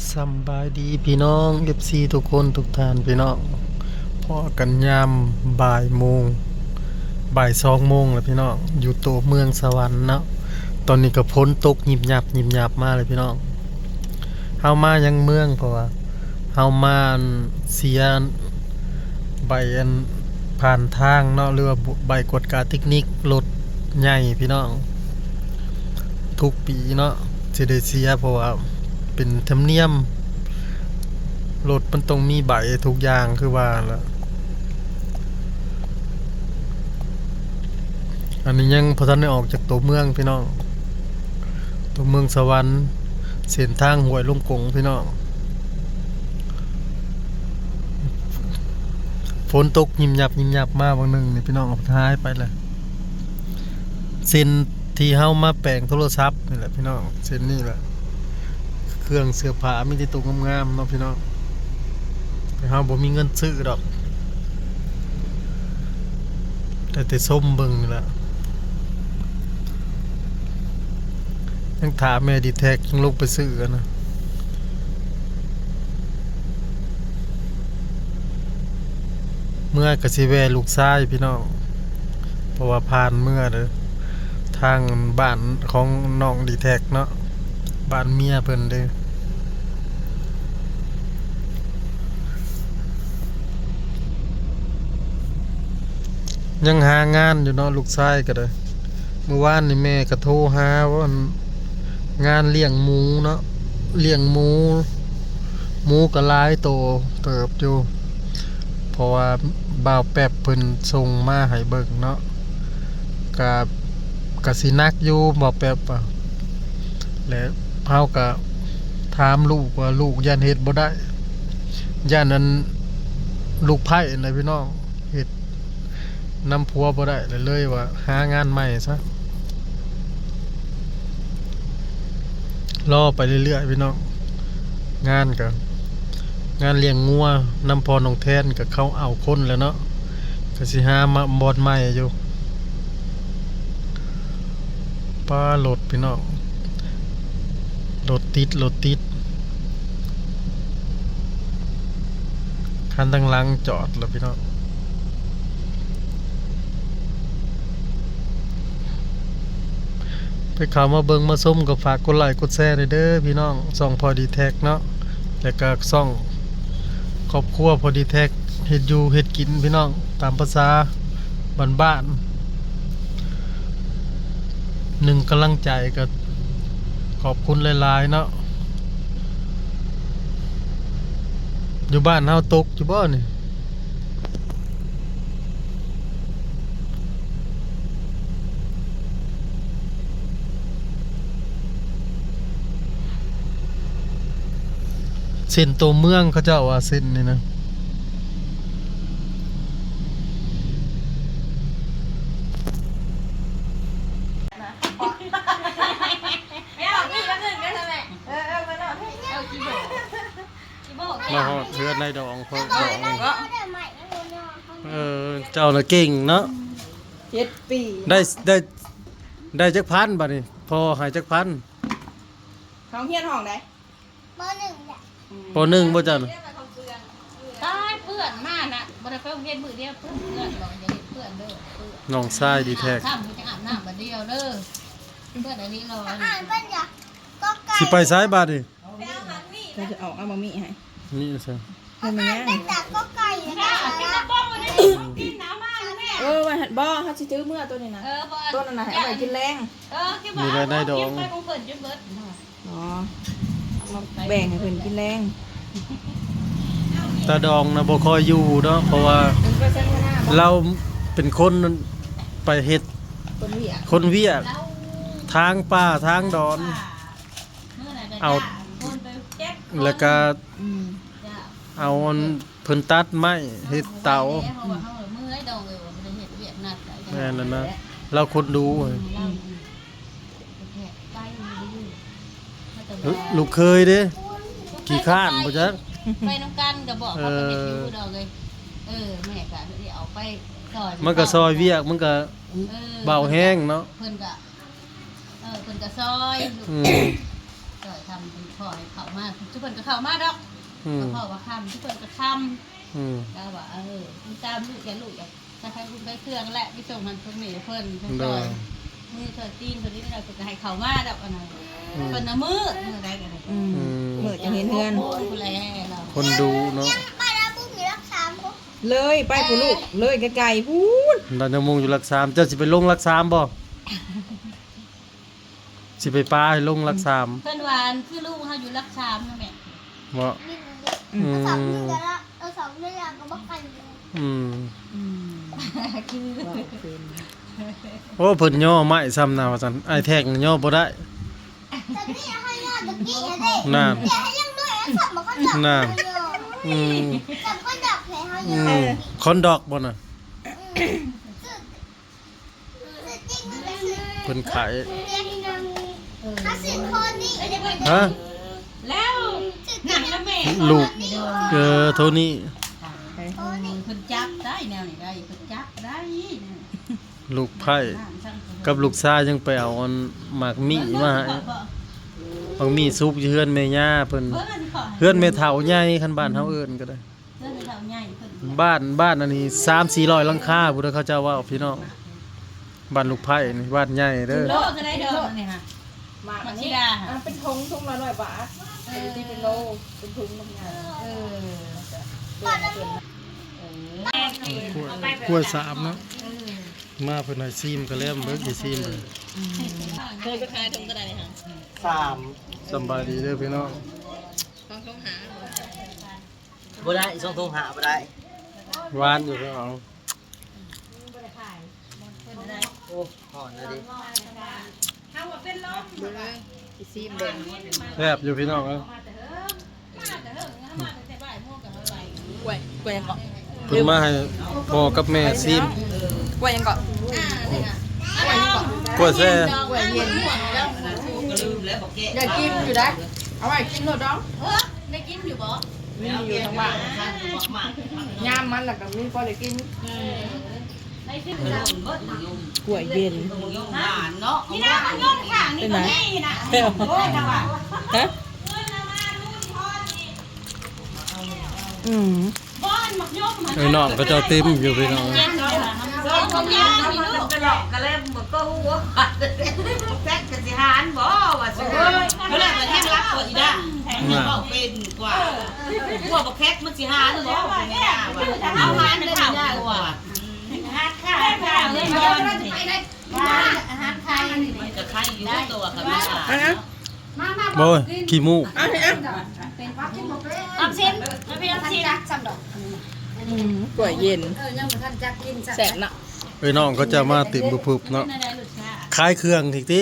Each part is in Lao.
ສຳບາຍດີພີ່ນ້ອງ ເອັຟຊີ ທຸກຄົນທຸກທ່ານພີ່ນ້ອງ, ພໍ້ກັນຍາມບ່າຍໂມງ ບ່າຍສອງໂມງແລ້ວພີ່ນ້ອງ ຢູ່ໂຕເມືອງສະຫວັນເນາະ. ຕອນນີ້ກໍຝົນຕົກຍິບຍັບຍິບຍັບມາແລ້ວພີ່ນ້ອງ. ເຮົາມາຍັງເມືອງ ເພາະວ່າເຮົາມາອັນເສຍ ໃບອັນຜ່ານທາງເນາະ ຫຼືວ່າໃບກວດກາເຕັກນິກລົດໃຫຍ່ພີ່ນ້ອງ. ທຸກປີເນາະ ຊິໄດ້ເສຍ ເພາະວ່າເປັນທຳນຽມ ລົດມັນຕ້ອງມີໃບທຸກຢ່າງຄືວ່າແຫຼະ. ອັນນີ້ຍັງບໍ່ທັນໄດ້ອອກຈາກຕົວເມືອງພີ່ນ້ອງ. ຕົວເມືອງສະຫວັນ ເສັ້ນທາງຫ້ວຍລົງກົງພີ່ນ້ອງ. ຝົນຕົກຍິບຍັບຍິບຍັບມາບາງໜຶ່ງນີ້ພີ່ນ້ອງ ຫາຍໄປແລ້ວ. ເສັ້ນທີ່ເຮົາມາແປງໂທລະສັບນີ້ແຫຼະພີ່ນ້ອງ ເສັ້ນນີ້ແຫຼະ. ເຄື່ອງເສື້ອຜ້າມີແຕ່ໂຕງາມໆເນາະພີ່ນ້ອງ. ແຕ່ເຮົາບໍ່ມີເງິນຊື້ດອກ ໄດ້ແຕ່ຊົມເບິ່ງນີ້ແຫຼະ. ຍັງຖ້າແມ່ດີແທັກຍັງລົງໄປຊື້ຫັ້ນນະ. ເມືອກໍຊິແວ່ລູກຊາຍພີ່ນ້ອງ ເພາະວ່າຜ່ານເມືອເດີ ທາງບ້ານຂອງນ້ອງດີແທັກເນາະ ບ້ານເມຍເພິ່ນເດີ. ຍັງຫາງານຢູ່ເນາະ ລູກຊາຍກໍໄດ້. ມື້ວານນີ້ແມ່ກໍໂທຫາວ່າ ອັນ ງານລ້ຽງໝູເນາະ ລ້ຽງໝູ ໝູກໍຫຼາຍໂຕເຕີບຢູ່ ເພາະວ່າບ່າວແປັບເພິ່ນສົ່ງມາໃຫ້ເບິ່ງເນາະ. ກະ ກະຊິໜັກຢູ່ບ່າວແປັບວ່າ ແລະ ເຮົາກະຖາມລູກວ່າ ລູກຢ້ານເຮັດບໍ່ໄດ້ ຢ້ານອັນລູກໃພ້ຫັ້ນນະພີ່ນ້ອງ ເຮັດນຳຜົວບໍ່ໄດ້ ແລ້ວເລີຍວ່າຫາງານໃໝ່ຊະ. ລໍໄປເລື້ອຍໆ ພີ່ນ້ອງ. ງານກະ ງານລ້ຽງງົວນຳພໍ່ນ້ອງແທນ ກະເຂົາເອົາຄົນແລ້ວເນາະ ກະຊິຫາມາບ່ອນໃໝ່ຢູ່. ປ້າ ລົດພີ່ນ້ອງ ລົດຕິດ ລົດຕິດ. ຄັນທາງຫຼັງຈອດແລ້ວພີ່ນ້ອງ. ໃຜເຂົ້າມາເບິ່ງມາຊົມກໍຝາກກົດໄລກົດແຊແດ່ເດີພີ່ນ້ອງ. ຊ່ອງພໍ່ດີແທັກເນາະ ແລະກະຊ່ອງຄອບຄົວພໍ່ດີແທັກ ເຮັດຢູ່ເຮັດກິນພີ່ນ້ອງ ຕາມພາສາບ້ານໆ. ໜຶ່ງກຳລັງໃຈກໍຂອບຄຸນຫຼາຍໆເນາະ. ຢູ່ບ້ານເຮົາຕົກຢູ່ບໍ່ນີ້? ເສັ້ນຕົວເມືອງເຂົາເຈົ້າວ່າເສັ້ນນີ້ນະ. ມາຮອດເຮືອນນາຍດອງ ພໍ່ດອງ. ເອີ ເຈົ້ານະເກັ່ງເນາະ. ເຈັດປີ. ໄດ້ ໄດ້ ໄດ້ຈັກພັນບາດນີ້? ພໍ່ໃຫ້ຈັກພັນ? ເຮົາຮຽນຫ້ອງໃດ? ປໍໜຶ່ງແຫຼະ. ປໍໜຶ່ງບໍ່ຈັກ? ຕາຍ ເປື້ອນມານະ ບໍ່ໄດ້ໄປໂຮງຮຽນມື້ດຽວ ເປື້ອນ ເປື້ອນ ບໍ່ຢ່າເຮັດເປື້ອນເດີ ເປື້ອນ. ນ້ອງຊາຍດີແທ້ ອາບນ້ຳ ຈະອາບນ້ຳບາດດຽວເດີ ເປື້ອນອັນນີ້ລອ. ອ່ານເພິ່ນກະ ກໍໄກ່ ຊິໄປໃສບາດນີ້? ເຂົາຈະອອກເອົາໝາກມີໃຫ້ ມີໃສ? ເປັນຫຍັງ? ເປັນແຕ່ກໍໄກ່ນະ. ເອີ ວ່າ ບໍ່ ເຮົາຊິຖືເມືອໂຕນີ້ນະ ເອີ ບໍ່ ໂຕນັ້ນນະ ໃຫ້ເອົາໄວ້ກິນແລງ. ເອີ ມີແຕ່ນາຍດອງ ໄປຂອງເພິ່ນຈົນເບິດ. ອໍ ເອົາມາແບ່ງໃຫ້ເພິ່ນກິນແລງ. ຕາດອງນະບໍ່ຄ່ອຍຢູ່ເນາະ ເພາະວ່າ ເພິ່ນໄປໄສມານາບໍ່? ລາວເປັນຄົນໄປເຮັດ ຄົນວຽກ ຄົນວຽກ ທາງປ່າທາງດອນ ເອົາ ແລ້ວກະ ອືມ ເອົາອັນ ເພິ່ນຕັດໄມ້ເຮັດເຕົາ. ແມ່ນແລ້ວນະ ລາວຄົນດຸ. ອືມ ລູກເຂີຍເດ້ ຂີ້ຄ້ານບໍ່ຈັກ ໄປນຳກັນກໍບອກ ເອີ ເຂົາໄປເຮັດຢູ່ດອກເອີຍ. ເອີ ແມ່ກໍໄດ້ເອົາໄປຊ່ອຍ ມັນກໍຊ່ອຍວຽກ ມັນກໍ ເອີ ເບົາແຮງເນາະ ເພິ່ນກໍ ເອີ ເພິ່ນກໍຊ່ອຍ. ອືມ ຊ່ອຍທຳ ຂໍໃຫ້ເຂົ້າມາ ທຸກຄົນກໍເຂົ້າມາດອກ ອືມ ກໍເພາະວ່າຄ່ຳ ທຸກຄົນກໍຄ່ຳ ອືມ ແລ້ວວ່າ ເອີ ຕິດຕາມລູກ ຢ່າລູກ ຢາກໃຫ້ບຸນໃຫ້ເຄື່ອງແຫຼະ ໄປສົ່ງຫັ້ນສົ່ງນີ້ເພິ່ນ ໂດຍ ຊ່ອຍມືຊ່ອຍຕີນເພິ່ນນີ້ ເພິ່ນກໍໃຫ້ເຂົ້າມາດອກ ອັນນັ້ນ ອືມ ເພິ່ນນະມືດ ມື້ໃດກໍໄດ້ ອືມ ອືມ ມື້ຈະເຫັນເຮືອນ ຄົນດູເນາະ ເລີຍໄປພຸ້ນລູກ ເລີຍໄກໆພຸ້ນ ດອນຍາໂມງຢູ່ຫຼັກສາມ ເຈົ້າຊິໄປລົງຫຼັກສາມບໍ່? ຊິໄປປາໃຫ້ລົງຫຼັກສາມ ເພິ່ນວ່າ ອັນ ຄືລູກເຮົາຢູ່ຫຼັກສາມນະແມ່ ເນາະ ອືມ ອືມ ອືມ ຄື ໂອ້ ເພິ່ນຍໍໄມ້ຊ້ຳນະວ່າຊັ້ນ ອ້າຍແທັກຍໍບໍ່ໄດ້ ນັ້ນ ນັ້ນ ອືມ ອືມ ຄອນດອກບໍ່ນະ? ເພິ່ນຂາຍ ຮະ ແລ້ວ ລູກ ເອີ ໂທນີ້ ເພິ່ນຈັບໄດ້ແນວນີ້ໄດ້ ເພິ່ນຈັບໄດ້ ລູກໃພ້ ກັບລູກຊາຍຍັງໄປເອົາອັນໝາກມີ້ມາໃຫ້ ໝາກມີ້ສຸກຢູ່ເຮືອນແມ່ຍ່າເພິ່ນ ເຮືອນແມ່ເຖົ້າໃຫຍ່ ຄັນບ້ານເຮົາເອີ້ນກໍໄດ້. ເຮືອນເຖົ້າໃຫຍ່ເພິ່ນ ບ້ານ ບ້ານອັນນີ້ສາມສີ່ຮ້ອຍຫຼັງຄາພຸ້ນເດີ ເຂົາເຈົ້າເວົ້າພີ່ນ້ອງ ບ້ານລູກໃພ້ນີ້ ບ້ານໃຫຍ່ເດີ ໂລເທົ່າໃດດອກອັນນີ້ຫະ ໝາກອັນນີ້ ໝາກສີດາຫະ ອ່າ ເປັນຖົງ ຖົງລະຮ້ອຍບາດ ເອີ ທີ່ເປັນໂລ ເປັນຖົງບັກໃຫຍ່ ເອີ ກ້ວຍ ກ້ວຍສາມເນາະ ເອີ ມາເພິ່ນໃຫ້ຊີມກະແລ້ວເບິ່ງ ຊິຊີມເບິ່ງ ເຄີຍໄປຂາຍຖົງເທົ່າໃດຫະ ສາມ ສຳບາຍດີເດີພີ່ນ້ອງ ສອງຖົງຫ້າ ບໍ່ໄດ້ ສອງຖົງຫ້າບໍ່ໄດ້ ຫວານຢູ່ພີ່ນ້ອງ ໂອ້ ຮ້ອນແລ້ວເດ້ ຊິຊີມເບິ່ງ ແຊບຢູ່ພີ່ນ້ອງເອີຍ ກ້ວຍ ກ້ວຍຫຍັງເກາະ ເພິ່ນມາໃຫ້ພໍ່ກັບແມ່ຊີມ ກ້ວຍຫຍັງເກາະ ກ້ວຍຫຍັງເກາະ ກ້ວຍແຊ່ ກ້ວຍເຢັນ ຢາກກິນຢູ່ໃດ ເອົາໄວ້ກິນໂລດດອງ ເອີ ໄດ້ກິນຢູ່ບໍ່? ມີຢູ່ທາງບ້ານ ຍາມມັນລະກະມີພໍໄດ້ກິນ ອືມ ກ້ວຍເຢັນ ເປັນໄຫມ? ຮະ? ອືມ ເອີ ນ້ອງເຂົາເຈົ້າເຕັມຢູ່ພີ່ນ້ອງ ແຊກກະຊິຫານບໍ່ວ່າຊິ ເພິ່ນລະແຮງລັກກວ່າອີດາ ເວົ້າເປັນກວ່າ ພວກບັກແຄກມັນຊິຫານບໍ່ ເອົາຫານໄດ້ບໍ່ ຫານຂາຍ ມັນກະໄຄຢູ່ ແຕ່ວ່າຄັນມັນຫານ ໂອ້ຍ ຂີ້ມູກ ເອົາ ເອົາ ອອກຊິນ ມາພີ່ອອກຊິນ ອືມ ກ້ວຍເຢັນ ເອີ ຍັງບໍ່ທັນຈັກກິນ ແຊບເນາະ ເອີຍ ນ້ອງເຂົາເຈົ້າມາເຕັມປຶບໆເນາະ ຂາຍເຄື່ອງອີກຕິ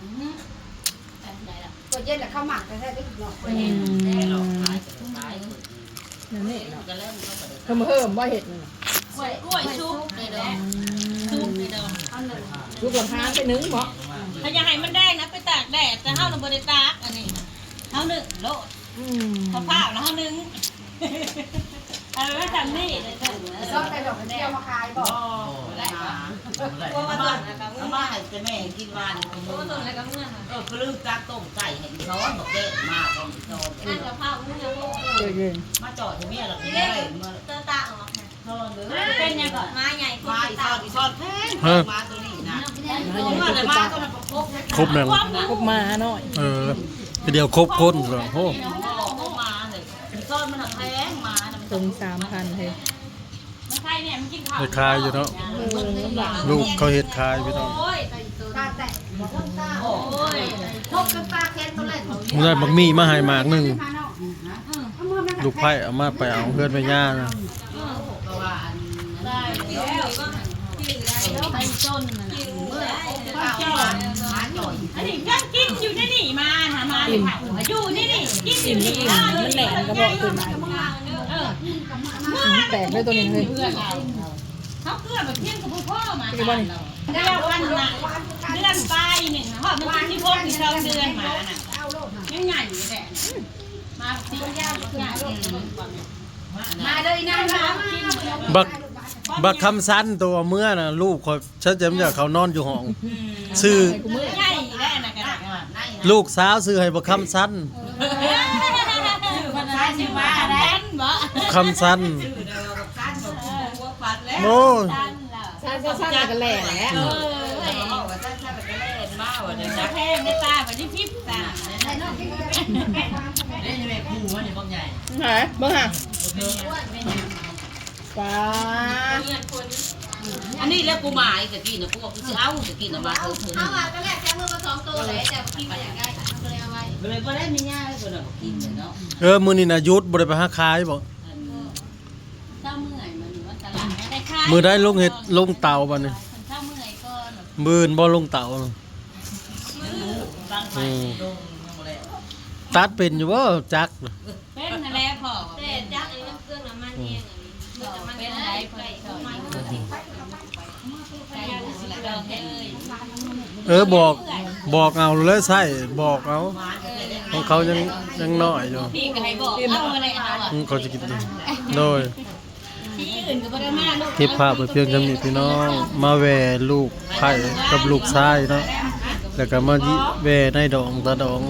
ອືມ ກວດເຢັນແລ້ວເຂົ້າໝາກແທ້ໆເດ້ເນາະ ອືມ ແນວນີ້ເນາະ ເຮີ້ມໆບໍ່ເຮັດນີ້ນະ ກ້ວຍ ກ້ວຍສຸກເດ້ດອກ ອືມ ສຸກເດ້ດອກ ສຸກແລ້ວພາໄປໜຶ້ງເນາະ ຖ້າຢາກໃຫ້ມັນແດງນະ ໄປຕາກແດດ ແຕ່ເຮົານະບໍ່ໄດ້ຕາກ ອັນນີ້ນະ ເຮົາໜຶ້ງໂລດ ອືມ ເຮົາພ້າວແລ້ວເຮົາໜຶ້ງ ເອົາໄວ້ຊ່ຳນີ້ ຊອດໄປດອກກະເຈີມາຂາຍບໍ່? ບໍ່ໄດ້ ເອົາມາໃຫ້ແຕ່ແມ່ກິນວານນີ້ ເອີ ກະລືມຕັກຕົ້ມໄກ່ໃຫ້ອີ່ສອນ ບັກແກ້ມາຂອງອີ່ສອນ ອັນກະເພົາ ມາຈອດໃຫ້ເມຍລະກິນໄດ້ ເຕີຕາອອກ ເປັນຫຍັງກໍ ໝາໃຫຍ່ ໝາອີ່ສອນ ອີ່ສອນແພງ ໝາໂຕນີ້ນະ ຄົບແມ່ນ ຄົບໝານ້ອຍ ເອີ ດຽວຄົບຄົນ ໂຫ ຄົບໝາເລີຍ ອີ່ສອນມັນນະແພງ ໝານະ ເຖິງສາມພັນເລີຍ ໄດ້ຂາຍຢູ່ເນາະ ເອີ ລູກເຂົາເຮັດຂາຍພີ່ນ້ອງ ໂອ້ຍ ໂອ້ຍ ໄດ້ບັກມີ້ມາໃຫ້ໝາກໜຶ່ງ ລູກໃພ້ເອົາມາ ໄປເອົາເຮືອນແມ່ຍ່ານະ ອັນນີ້ຍັງກິນຢູ່ໃນນີ້ ມານະ ມາເຂົາຢູ່ໃນນີ້ ກິນຢູ່ນີ້ ມັນແໜ້ນກະເພາະຂຶ້ນ ເອີ ມັນແຕກເລີຍໂຕນີ້ເລີຍ ເຮົາເກືອບແບບພຽງກະບໍ່ພໍ ມາ ເດືອນ ເດືອນປາຍໜຶ່ງ ຮອດມັນສິບຫົກ ສອງເດືອນ ມານະ ຍັງໃຫຍ່ຢູ່ແຫຼະ ມາ ມາເດີອີນາງ ມາ ບັກ ບັກຄຳສັນໂຕເອົາເມືອນະ ລູກຂ້ອຍ ເຂົາຈະຢາກເຂົານອນຢູ່ຫ້ອງ ຊື່ ໃຫຍ່ແລ້ວນະກະ ລູກສາວຊື່ໃຫ້ບັກຄຳສັນ ຊື່ວ່າແລ້ວບໍ່ ຄຳສັນ ໂອ້ຍ ຊັ້ນໆໆ ແລ້ວກະແລ່ນແຫຼະ ເອີ ເວົ້າວ່າຊັ້ນໆ ແລ້ວກະແລ່ນມາວ່າຈັ່ງຊັ້ນ ແພງໃນຕາບັດນີ້ພິບຕາ ເດ້ແມ່ຄູ່ມັນນີ້ບັກໃຫຍ່ ໃຜ ເບິ່ງຫາ ປ້າ ອັນນີ້ແຫຼະກູໝາຍຕະກີ້ນະ ກູວ່າກູຊິເອົາຕະກີ້ນະ ມາເອົາ ເອົາວ່າຕອນແລກແຊມເບິ່ງວ່າສອງໂຕແຫຼະ ແຕ່ບໍ່ກິນກໍຢາກໄດ້ ກໍເລີຍເອົາໄວ້ ເລີຍບໍ່ໄດ້ແມ່ຍ່າເອີຍ ເພິ່ນວ່າບໍ່ກິນເລີຍເນາະ ເອີ ມື້ນີ້ນະຢຸດ ບໍ່ໄດ້ໄປຫາຂາຍບໍ່ ອັນ ເຊົ້າເມື່ອຍ ມື້ນີ້ວັນຕະຫຼາດ ໄດ້ຂາຍ ມື້ໃດລົງເຮັດ ລົງເຕົາບັດນີ້ ເຊົ້າເມື່ອຍກ່ອນ ມື້ອື່ນບໍ່ລົງເຕົາ ອືມ ຕັດເປັນຢູ່ບໍ່ຈັກ ເປັນຫັ້ນແຫຼະພໍ່ ແຕ່ຈັກອັນນີ້ມັນເປືອງນ້ຳມັນແຮງອັນນີ້ ເອີ ເປັນໄດ້ພໍດີ ເອີ ບອກ ບອກເອົາແລ້ວໃຊ້ ບອກເອົາ ຂອງເຂົາຍັງ ຍັງນ້ອຍຢູ່ ພີ່ກໍໃຫ້ບອກເອົາແຫຼະ ອືມ ເຂົາຈະກິນ ໂດຍ ທີ່ອື່ນກໍບໍ່ໄດ້ມາລູກ ເກັບພາບໄວ້ພຽງສ່ຳນີ້ພີ່ນ້ອງ ມາແວ່ລູກໃພ້ກັບລູກຊາຍເນາະ ແລ້ວກໍມາແວ່ນາຍດອງຕາດອງ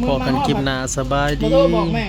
ພໍ້ກັນຄລິບໜ້າ ສະບາຍດີ ບໍ່ໂທບອກແມ່